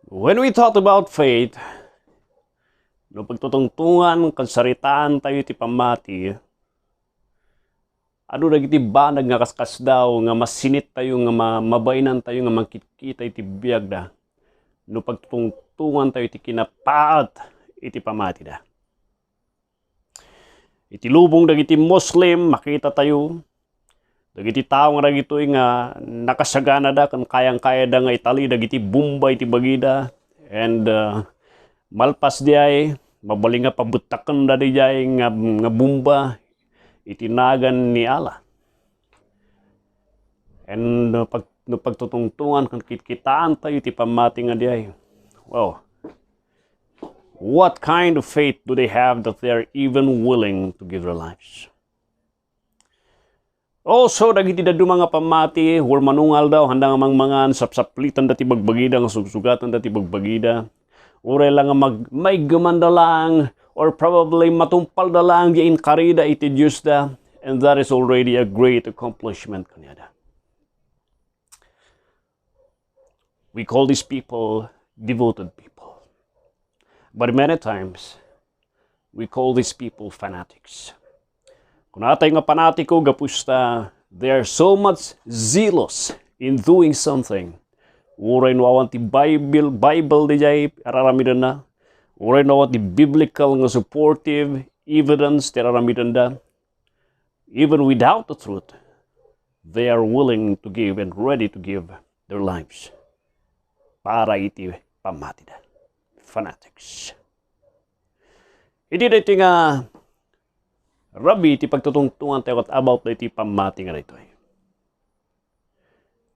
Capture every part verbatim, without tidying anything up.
When we talk about faith, no pagtutungtungan ken saritaantayo iti pammati, adu dagiti banag nga kaskasdaaw nga masinittayo nga ma-, mabainantayo nga mangkitkita iti biagda no pagtutungtungantayo iti kinapaat iti pammatida. Iti lubong dagiti Muslim, makitatayo dagiti tao nga dagitoy nga nakasaganada ken kayang-kayada nga itali dagiti bomba iti bagida, and, uh, malpas diay, mabalin nga pabetakenda diay nga, nga bomba iti nagan ni Allah. And, uh, pag, no pagtutungtungan ken kitkitaantayo iti pammati nga diay, well, what kind of faith do they have that they are even willing to give their lives? Also, dagiti dadduma nga pammati, wenno manungalda, handa nga mangmangan, sapsaplitanda ti bagbagida, nga sugsugatanda ti bagbagida. Uray la nga mag-, maiggamanda laeng, or probably matumpalda laeng nga inkarida iti Diosda, and that is already a great accomplishment kaniada. We call these people devoted people. But many times, we call these people fanatics. Kunatayo nga panatiko, gapu ta they are so much zealous in doing something. Uray no awan ti Bible, Bible diay araramidenna. Uray no awan ti biblical nga supportive evidence ti araramidenda. Even without the truth, they are willing to give and ready to give their lives para iti pammatida. Fanatics. Iti daytoy nga rabii ti pagtutungtungantayo about daytoy pammati nga daytoy.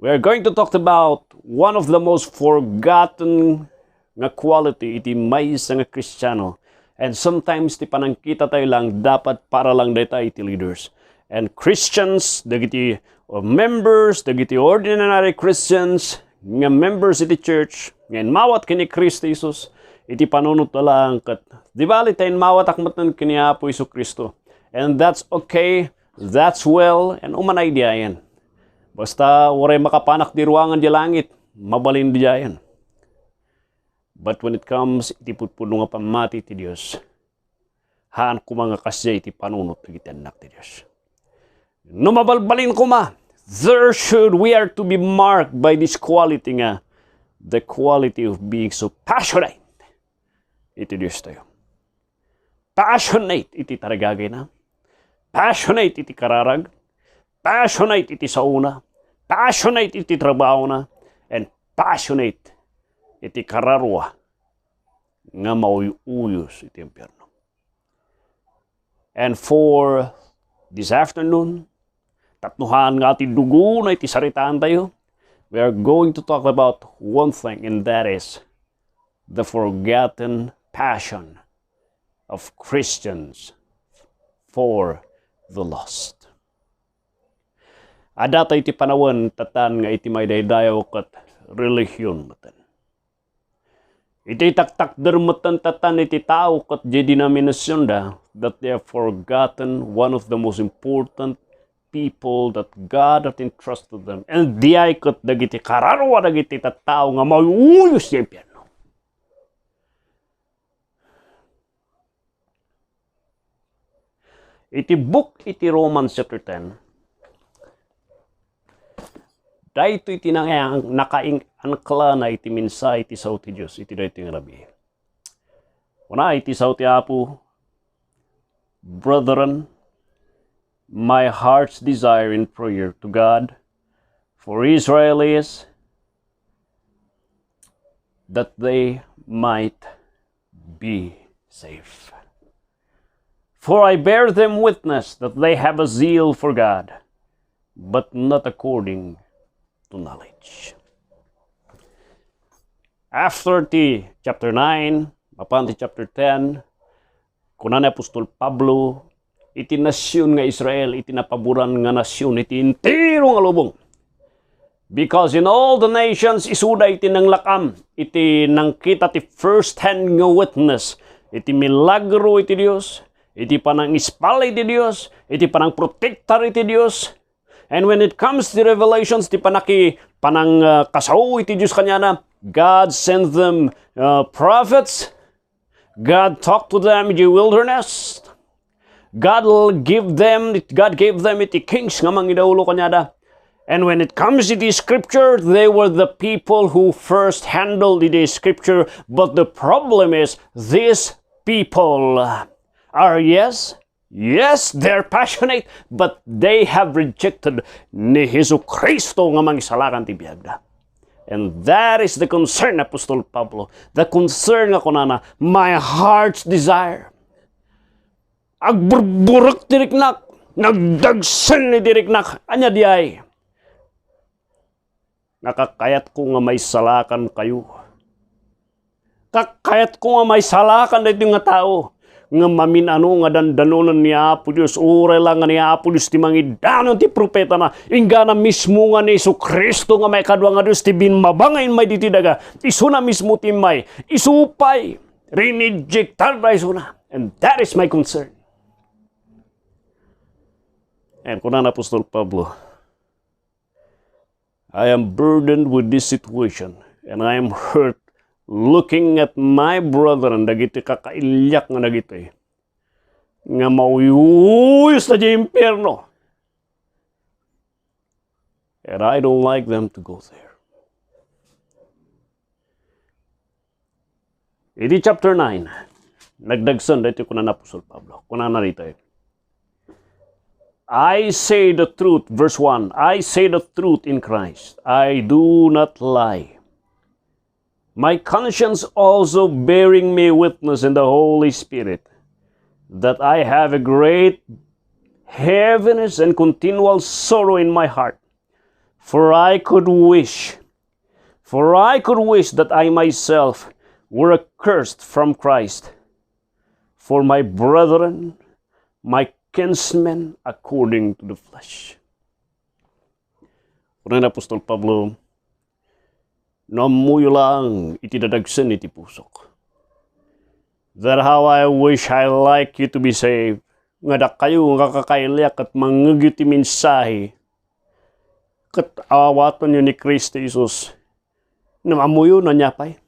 We are going to talk about one of the most forgotten nga quality iti maysa nga Kristiano. And sometimes ti panangkitatayo lang dapat para lang dayta iti leaders. And Christians, dagiti, uh, members, dagiti ordinary Christians nga members iti church nga inmawat ken ni Cristo Jesus, iti panunot lang ket, "Di bali ta inmawatak metten ken ni Apo Jesu-Cristo." And that's okay, that's well, and umanay diayen. Basta uray makapanak di ruangan di langit, mabalin diayen. But when it comes iti pudpudno nga pammati ti Dios, haan koma nga kasdiay iti panunot dagiti annak ti Dios. No mabalbalin koma, there should, we are to be marked by this quality nga, the quality of being so passionate iti Diostayo. Passionate iti tarigagayna, passionate iti kararag, passionate iti saona, passionate iti trabahona, and passionate iti kararua nga mauyuyos iti impierno. And for this afternoon, tapno haan nga iti dugona iti saritaantayo, we are going to talk about one thing, and that is the forgotten passion of Christians for the lost. Adda tayo iti panawen, tatan, nga iti maidaydayaw ket relihion metten. Iti taktakder metten, tatan, iti tao ket diay denominationda, that they have forgotten one of the most important people that God hath entrusted them. And diay ket dagiti kararua dagiti tattao nga mauyuyos idiay impierno. Iti book iti Romans chapter ten, daytoy ti nang-, nakaing-, angklana iti mensahe iti sao ti Dios iti daytoy nga rabii. Kuna iti sao ti Apo, "Brethren, my heart's desire in prayer to God for Israel is that they might be saved. For I bear them witness that they have a zeal for God, but not according to knowledge." After ti chapter nine, mapan ti chapter ten, kuna ni apostol Pablo, iti nasion nga Israel, iti napaboran nga nasion, iti entero nga lubong. Because in all the nations, isuda iti nanglak-am, iti nangkita ti first hand nga witness, iti milagro iti Dios, iti panangispal iti Dios, iti panangprotektar iti Dios. And when it comes to revelations, ti panaki-, panang, ah, kasao iti Dios kaniana, God sent them, uh, prophets. God talked to them in the wilderness. God l-, give them, God gave them iti kings nga mangidaulo kaniada. And when it comes to the scripture, they were the people who first handled the scripture. But the problem is, these people are, yes, yes, they're passionate, but they have rejected ni Jesu-Cristo nga mangisalakan ti biagda. And that is the concern, Apostol Pablo. The concern nga kunana, "My heart's desire." Agburburek ti riknak, nagdagsen iti riknak. Ania diay? Nga kakayatko nga maisalakankayo. Kakayatko nga maisalakan daytoy nga tao nga mamin-ano nga dandanonen ni Apo Dios, uray la nga ni Apo Dios ti mangidanon ti propetana, inggana mismo nga ni Jesu-Cristo nga maikadua nga Dios ti bimmaba nga immay ditoy daga, isuna mismo ti immay, isu pay, rinejektar da isuna. And that is my concern. And kuna ni Apostol Pablo, "I am burdened with this situation, and I am hurt looking at my brethren," dagiti kakailiak nga dagitoy, nga mauyuyos na di impierno. "And I don't like them to go there." Iti chapter nine, nagdagsen daytoy kuna ni Apostol Pablo. Kunana ditoy, "I say the truth," verse one, "I say the truth in Christ. I do not lie. My conscience also bearing me witness in the Holy Spirit that I have a great heaviness and continual sorrow in my heart. For I could wish, for I could wish that I myself were accursed from Christ for my brethren, my kinsmen according to the flesh." Kuna ni Apostol Pablo, "No ammoyo laeng iti dadagsen iti pusok. That how I wish I like you to be saved." Nga dakayo nga kakailiak ket mangngegyo ti mensahe ket awatenyo ni Cristo Jesus. Ngem ammoyo no ania pay?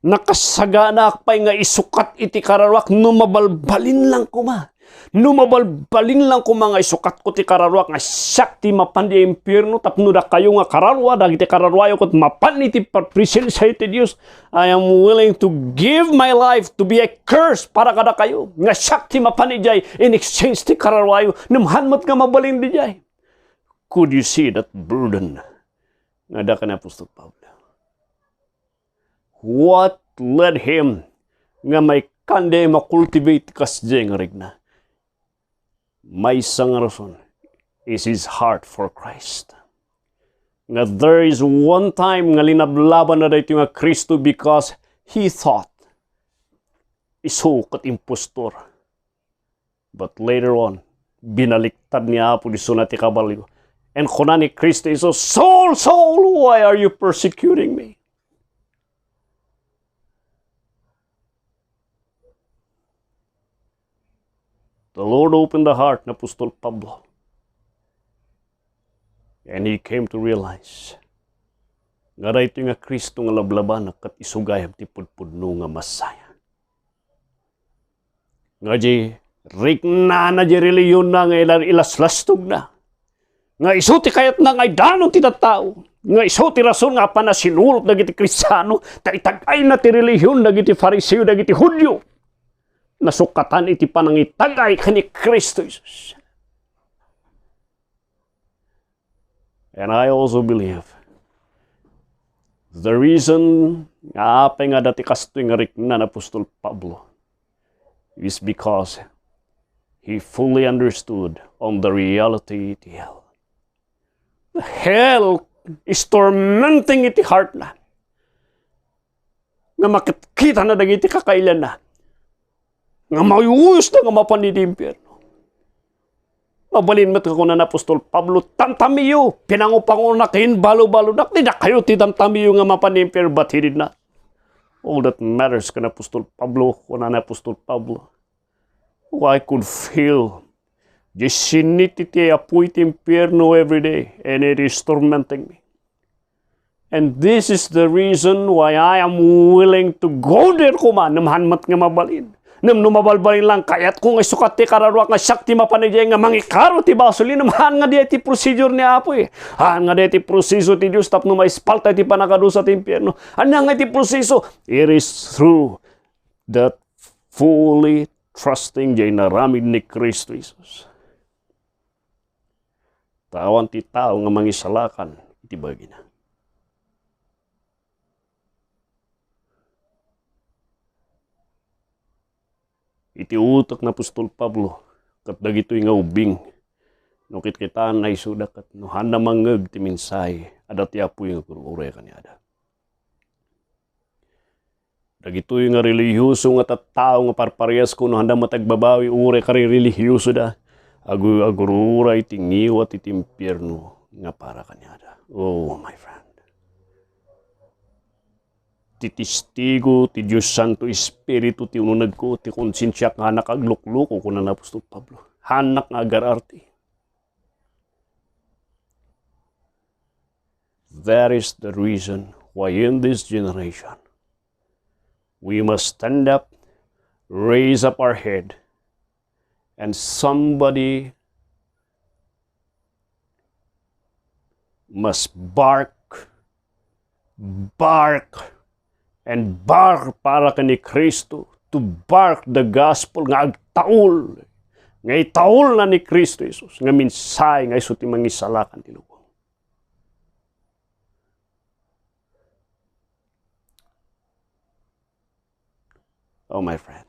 Nakasaganaak pay nga isukat iti kararuak no mabalbalin lang koma. No mabalbalin lang koma nga isukatko ti kararuak nga siak ti mapan di impierno tapno dakayo nga kararua, dagiti kararuayo ket mapan iti pa-, presensia iti Dios. I am willing to give my life to be a curse para kadakayo. Nga siak ti mapan idiay in exchange ti kararuayo. Ngem haan met nga mabalin didiay. Could you see that burden nga adda ken ni Apostol Pablo? What led him nga maikkan diay makultivate kasdiay nga rikna? Maysa nga rason is his heart for Christ. Nga there is one time nga linablabanna daytoy nga Cristo because he thought isu ket impostor. But later on, binaliktad ni Apo Dios isuna ti kabalio. And kuna ni Cristo Jesus, "Saul, Saul, why are you persecuting me?" The Lord opened the heart ni Apostol Pablo. And he came to realize nga daytoy nga Cristo nga lablabana ket isu gayam ti pudpudno nga Messiah. Nga di riknana di relihionna nga ila-, ilaslastogna. Nga isu ti kayatna nga idanon ti tattao. Nga isu ti rason nga apanna sinulot dagiti Kristiano, ta itag-ayna ti relihion dagiti Fariseo, dagiti Judio. Nasukatan iti panangitag-ay ken ni Cristo Jesus. And I also believe the reason nga apay nga adda ti kastoy nga rikna ni Apostol Pablo is because he fully understood on the reality ti hell. Hell is tormenting iti heartna. Nga makitkitana dagiti kakailianna. Nga mayuyusda nga mapan iti impierno. Mabalin met nga kuna ni Apostol Pablo, "Tamtamiyo, pinangupangonak, imbalubalonak, ti dakayo ti tamtamiyo nga mapan iti impierno," but he did not. All that matters ken ni Apostol Pablo, kuna ni Apostol Pablo, "Oh, I could feel the sinit iti apuy ti impierno every day, and it is tormenting me." And this is the reason why I am willing to go there koma, ngem haan met nga mabalin. Ngem no mabalbalin lang, kayatko nga isukat ti kararuak nga siak ti mapan idiay nga mangikaro ti basol. Ngem haan nga diay ti procedure ni Apo, eh. Haan nga diay ti proseso ti Dios tapno maispalta iti panakadusa ti impierno. Ania nga iti proseso? It is through that fully trusting diay inaramid ni Cristo Jesus. Ta awan ti tao nga mangisalakan iti bagina. Iti utek ni apostol Pablo ket dagitoy nga ubbing, no kitkitaenna isuda ket no haanna mangngeg ti mensahe, adda ti Apoy nga agur-uray kaniada. Dagitoy nga relihioso nga tattao nga parpariasko no haanda met agbabawi uray karirelihiosoda, agu-, agur-uray ti ngiwat iti impierno nga para kaniada. Oh, my friend. Ti testigo ti Dios Santo Espiritu ti ununegko, ti konsensiak nga haanak aglukloko, kuna ni apostol Pablo. Haanak nga agar-arti. That is the reason why in this generation, we must stand up, raise up our head, and somebody must bark, bark, and bark para ken ni Cristo, to bark the gospel nga agtaul, nga itaulna ni Cristo Jesus, nga mensahe nga isu ti mangisalakan ti lubong. Oh, my friend.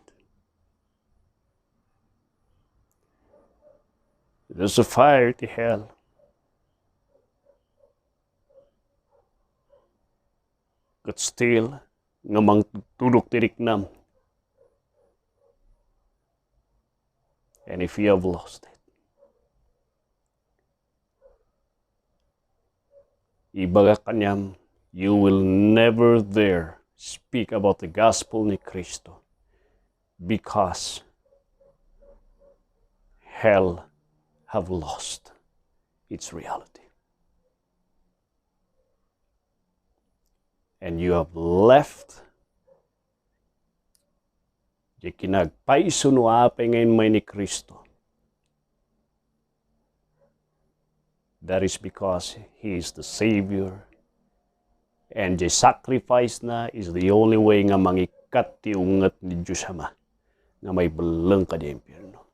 There's a fire ti hell. But still, nga mangtudok ti riknam. And if you have lost it, ibagak kaniam, you will never dare speak about the gospel ni Cristo because hell have lost its reality. And you have left diay kinapayso no apay nga immay ni Cristo. That is because He is the Savior. And the sacrifice na is the only way nga mangikkat ti unget ni Dios Ama nga maibelleng ka diay impierno.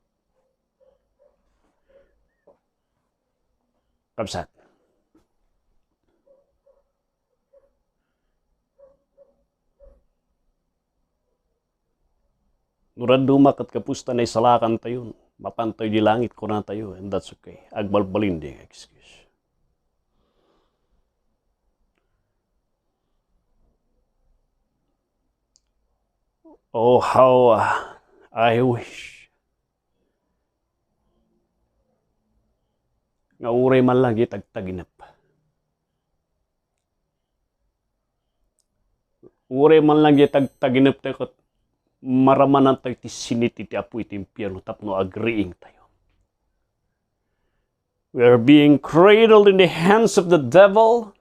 Kabsat. No dadduma ket gapu ta naisalakantayo, mapantayo di langit, kunatayo, and that's okay. Agbalbalin di nga excuse. Oh, how, uh, I wish nga uray man lang diay tagtaginep. Uray man lang diay tagtaginep tayo ket maramanantayo ti sinit iti Apo iti impierno tapno agriingtayo. We are being cradled in the hands of the devil,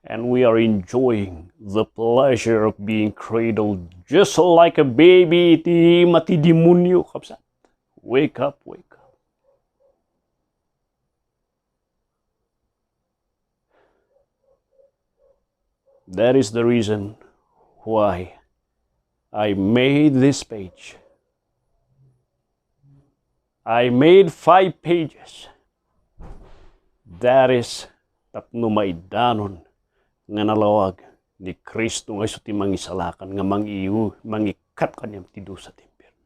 and we are enjoying the pleasure of being cradled just like a baby iti ima ti demonio, kabsat. Wake up, wake up. That is the reason why I made this page. I made five pages. That is tapno maidanon nga nalawag ni Cristo nga isu ti mangisalakan nga mangiyu-, mangikkat kaniam ti dusa ti impierno.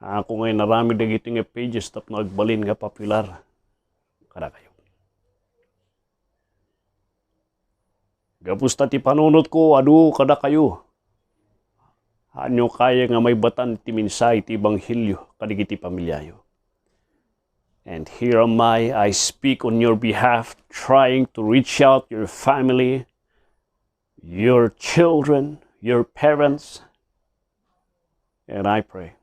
Ako nga inaramid dagiti nga pages tapno agbalin nga popular kadakayo. Gapu ta ti panunotko adu kadakayo, haanyo kaya nga maibatan ti mensahe ti ebanghelio kadagiti pamiliayo. And here am I, I speak on your behalf, trying to reach out your family, your children, your parents, and I pray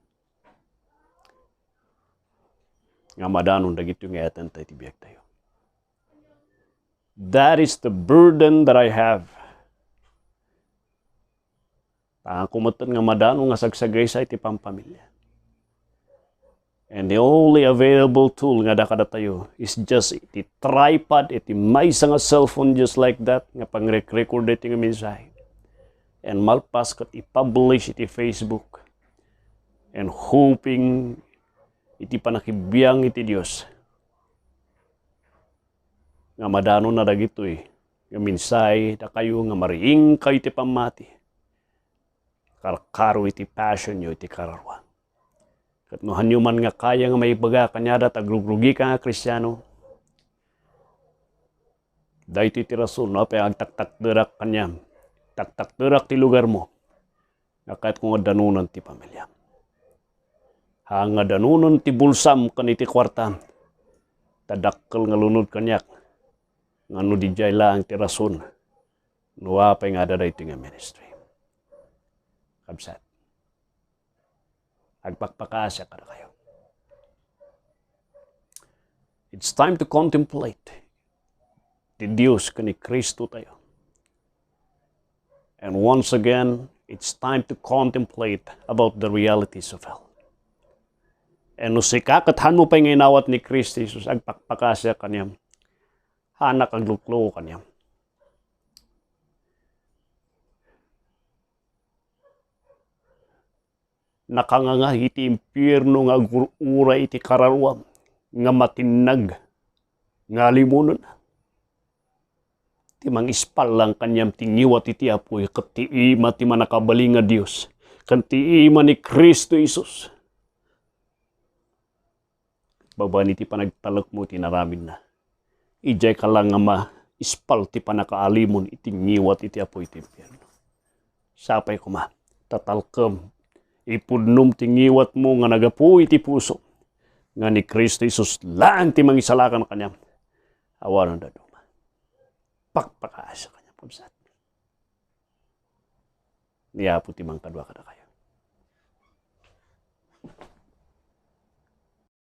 nga madanon dagitoy nga ay-attend tayo iti biagtayo. That is the burden that I have. Taanko metten nga madano nga sagsagaysa iti pampamilya. And the only available tool nga ada kadatayo is just iti tripod, iti maysa nga cellphone just like that, nga pangrekrecord iti nga mensahe. And malpas ket i-publish iti Facebook. And hoping iti panakibiang iti Dios nga madanonna dagitoy nga mensahe dakayo nga mariingkayo iti pammati, karkaro iti passionyo iti kararua. Ket no hanyo man nga kaya nga maibaga kaniada ta agrugrugika nga Kristiano, daytoy ti rason no apay agtaktakderak kaniam, taktakderak ti lugarmo, nga kayatko nga danonen ti pamiliam. Haan nga danonen ti bulsam ken iti kuartam, ta dakkel nga lunod kaniak nga no didiay laeng ti rason no apay nga adda daytoy nga ministry. Kabsat, agpakpakaasiak kadakayo. It's time to contemplate ti Dios ken ni Kristo tayo. And once again, it's time to contemplate about the realities of hell. And no sika ket hanmo pay nga inawat ni Kristo Jesus, agpakpakaasiak kaniam. Hanak aglukloko kaniam. Nakanganga iti impierno nga agur-uray iti kararuam nga matinnag nga alimonen. Ti mangispallang kaniam ti ngiwat iti Apoy ket ti ima ti mannakabalin nga Dios ken ti ima ni Cristo Jesus. Babaen iti panagtalekmo iti inaramidna, idiay ka lang nga maispal ti pannakaalimon iti ngiwat iti Apoy iti impierno. Sapay koma, tatalkem, ipudnom ti ngiwatmo nga naggapu iti puso nga ni Cristo Jesus laeng ti mangisalakan kaniam. Awanen dadduma. Pakpakaasiak kaniam, kabsat. Ni Apo ti mangkadua kadakayo.